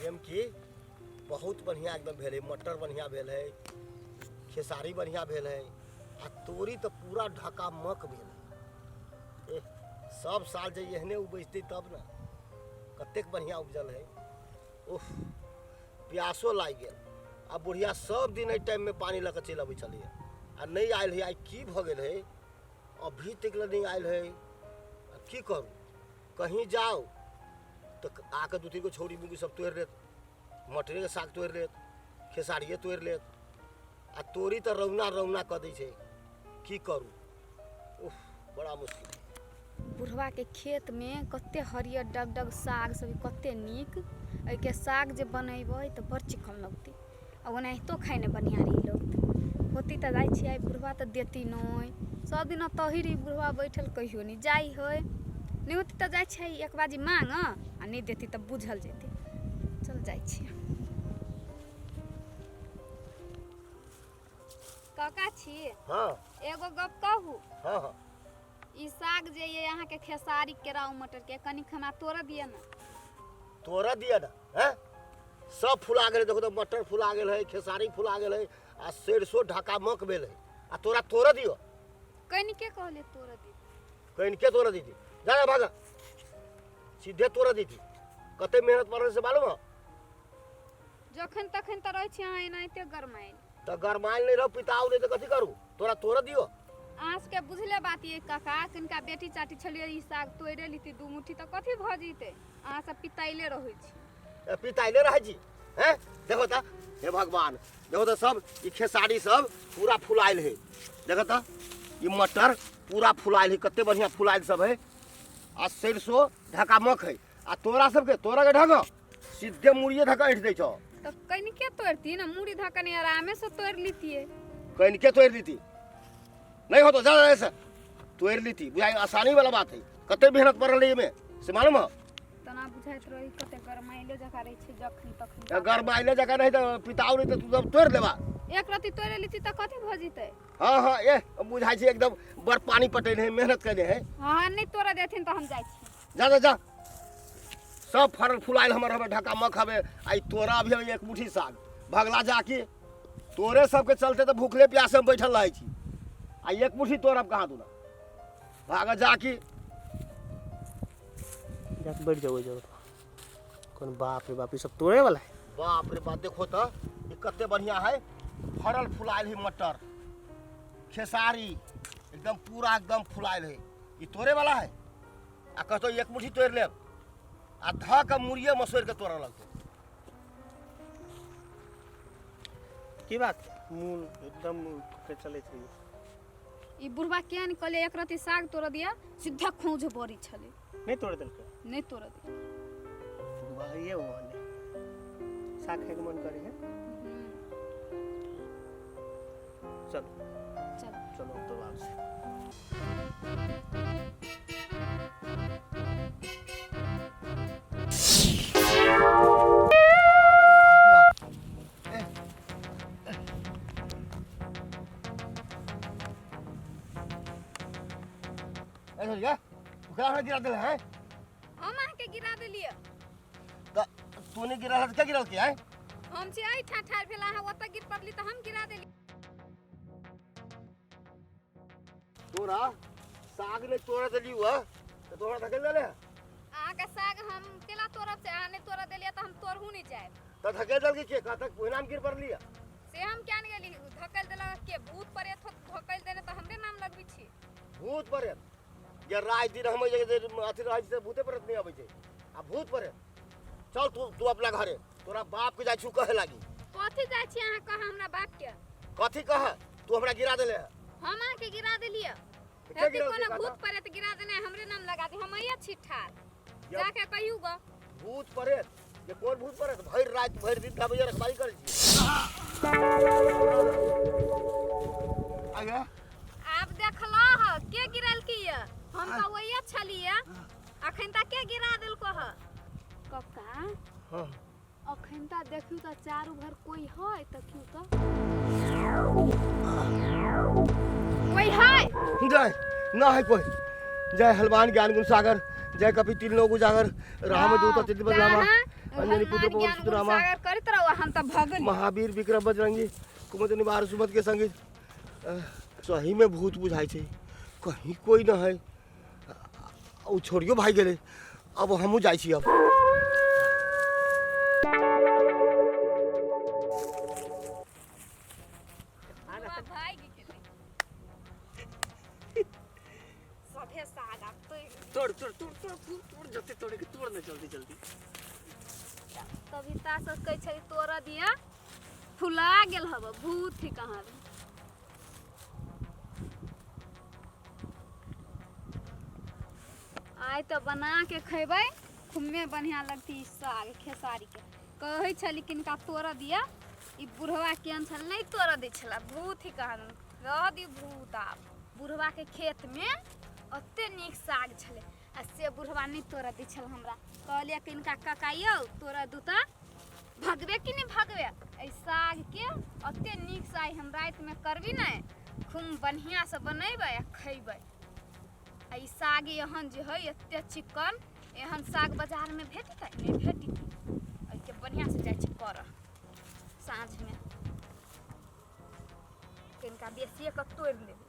जाहिमे कि बहुत बढ़िआँ एकदम भेल है, मटर बढ़िआँ भेल है, खेसारी बढ़िआँ भेल है, आ तोरी तऽ पूरा ढकामक भेल है। एह, सब साल जे एहने उपजतै तब ने, कतेक बढ़िआँ उपजल है। उफ, प्यासो लागि गेल। आ बुढ़िया सब दिन एहि टाइममे पानि लऽ कऽ चलि अबै छलैए, आ नहि आयल है। आइ की भऽ गेल है, अभी तक लए नहि आयल है। आ की करू, कहीं जाउ तऽ आके दू तीन गो छौड़ी मुगी सब तोड़ि लेत, मटरेके साग तोड़ि लेत, खेसारिए तोड़ि लेत, आ तोरी तऽ रौना रौना कऽ दै छै। की करू, उफ, बड़ा मुश्किल। बुढ़वाके खेतमे कते हरियर डग डग साग सब कते नीक। एहिके साग जे बनेबै तऽ बड़ चिकन लगतै, आ ओनाहितो खाइमे बढ़िआँ रही लगतै। होती तऽ जाइ छियै, बुढ़वा तऽ देती नहि। सब दिन तही रही बुढ़वा बैठल, कहियो नहि जाइ हइ। नहि होती तऽ जाइ छियै एक बाजी मांग, आ नहि देती तऽ बुझल जेतै। चल जाइ छियै। काका छी? हाँ। एगो गप कहू? हाँ हाँ। ई साग जे ये अहाँके खेसारी केराउ मटर के, कनिक हमरा तोड़ दिअ ने। तोड़ दिअ ने? हैं, सब फुला गेलै। देखो तऽ, मटर फुला गेल है, खेसारी फुला गेल है, आ सरिसो ढकामक भेल है, आ तोरा तोड़ दियो? कनिके कहले तोड़ दिअ। कनिके तोड़ दीदी? जा जा, भागा, सीधे तोड़ दीदी। कते मेहनत पड़ल से मालूम हो? जखन तखन तऽ रहै छी अहाँ एनाहिते गरमायल। तऽ गरमायल नहि रह, पिताउ नहि तऽ कथी करू? तोरा तोड़ दियो? अहाँ सबके बुझले बात ये काका, कनिका बेटी चाटी छलियै, ई साग तोड़े लीती दू मुट्ठी तऽ कथी भऽ जेतै? अहाँ सब पिताइले रहै छी। ए, पिताइले रहै छी? हैं, देखो तऽ, हे भगवान, देखो तऽ, सब ई खेसारी सब पूरा फुलायल है। देखो तऽ, ई मटर पूरा फुलायल है, कते बढ़िया फुलायल सब है, आ सरिसो ढकामक है, आ तोरा सबके तोरा के ढंग सीधे मुड़िए धक्का ऐंठ दै छौ। तऽ कनिके तोड़ती ने, मुड़ी धऽ कनि आरामे से तोड़ि लितियै। कनिके तोड़ि लीती? नहीं होतो, जा ऐसे तोड़ि लीती, बुझाइ आसानी वाला बात है। कते मेहनत पड़ल है एहिमे से मालूम हो? तना बुझाइत रही कते गरमाइले जकाँ रहै छै जखन तखन। गरमाइले जकाँ नहीं तऽ पिताउ नहीं तऽ तू सब तोड़ि लेबा? एक रत्ती तोड़ि लिती तऽ कथी भऽ जेतै? हाँ हाँ, ए बुझाइ छै एकदम बड़ पानी पटेने है, मेहनत केने है। हाँ, नहि तोड़ऽ देथिन तऽ हम जाइ छी। जा जा जा। सब फरल फुलायल हमर हवे, ढका मक हवे, आई तोरा अभी हवे एक मुट्ठी साग। भगला जा के, तोरे सबके चलते तऽ भूखले प्यासे हम बैठल रहै छी, आ एक मुट्ठी तोड़ब कहाँ दूना। भाग जा की। जाके बैठ जाओ ओहि जगह पर। कोन बाप रे बाप, ई सब तोड़े वाला है? बाप रे बाप, देखो तऽ ई कते बढ़िया है, फरल फुलायल है, मटर खेसारी एकदम पूरा एकदम फुलायल है। ई तोड़े वाला है? आ कहतो एक मुट्ठी तोड़ि लेब, आ धऽ के मुड़िए मसोरि के तोड़ऽ लगतौ। की बात, मुँह एकदम के चलै छै? ई बुढ़वा किया ने कहलियै एक रत्ती साग तोड़ दिया, सीधा खौंझ बड़ी छलै। नहि तोड़ देलकै? नहि तोड़ दिया। वाह, ये वो ने साग खाइके मन करे है। चलो। चलो। चलो तो वापस। ए छोरिया, तू केना हमरा गिरा देले है? हम अहाँके गिरा देलियै? तऽ तू नहि गिरल तऽ के गिरल के है? हम छी एहिठाम ठाढ़ भेल, अहाँ ओतऽ गिर पड़ली तऽ हम गिरा देली। तोरा साग नहि तोड़ देली हुआ तऽ तोरा धकेल देले? अहाँके साग हम केना तोड़ब? से अहाँ नहि तोड़ऽ देलियै तऽ हम तोड़हु नहि जायब। तऽ धकेल देलकै के? कहतक ओहिना हम गिर पड़ली। से हम क्या ने गेली धकेल देलक के? भूत प्रेत होत धकेल देने तऽ हमरे नाम लगबै छी। भूत प्रेत जे राति दिन हम जे जे अथी रहै छै से भूते प्रेत नहि अबै छै, आ भूत प्रेत। चल तू, तू अपना घरे, तोरा बाप के जाइ छु कहे लागी। कथी जाइ छी अहाँ कह हमरा बाप के? कथी कह? तू हमरा गिरा देले है। हम अहाँके गिरा देलियै? के यदि गिरा कोनो देलकै? भूत प्रेत गिरा देने, हमरे नाम लगा दे। हम अइये छी ठाढ़, या- जाके कहियौ ग। भूत प्रेत जे कोन भूत प्रेत? भरि राति भरि दिन दबैया रखवारी करै छी आगे। आब देखलह ह के गिरलकी ये? हम तऽ ओहिये छलियै, अखन तक के गिरा देलको ह? कक्का। हाँ। अखन तऽ देखियौ तऽ चारू भर कोई है? देखियौ तऽ कोई है? जय ना है कोई। जय हनुमान ज्ञान गुण सागर, जय कपि तीन लोग उजागर राम दूत अतिथि बलरामा अंजनी पुत्र पवन ज्ञान सुत रामा सागर करैत रहो, हम तऽ भगली। महावीर विक्रम बजरंगी कुमति निवार सुमत के संगी। सही में भूत बुझाइ छै, कहीं कोई न है। ओ छोड़ियो भागि गेलै, अब हमहूँ जाइ छी अब। भागि गेलै सभे साग आब तोड़ि। तोड़ तोड़ तोड़ तोड़ तोड़ तोड़, जते तोड़े के तोड़ ने, जल्दी जल्दी। कविता सब कहै छै तोड़ दिया, फुला गेल हब भूत ही कहाँ। आइ तऽ बना के खैबै, खूबे बढ़िआँ लगती ई साग खेसारीके। कहै छली किनका तोड़ दिया, ई बुढ़वा केहन छल, नहि तोड़ दै छला, भूत ही कहाँ रह दी भूत। आब बुढ़वाके खेतमे ओते नीक साग छलै आ से बुढ़वा नहि तोड़ दै छल हमरा। कहलियै किनका, काका यौ, तोड़ दू तऽ भगबे कि नहि भगबे एहि सागके? ओते नीक से आइ हम रातिमे करबी ने, खूब बढ़िआँसँ बनेबै आ खैबै। आ ई साग एहन जे हइ एते चिकन, एहन साग बाजारमे भेटतै? नहि भेटतै। एहिके बढ़िआँसँ जाइ छी करऽ साँझमे, कनिका बेसिए कऽ तोड़ि लेबै।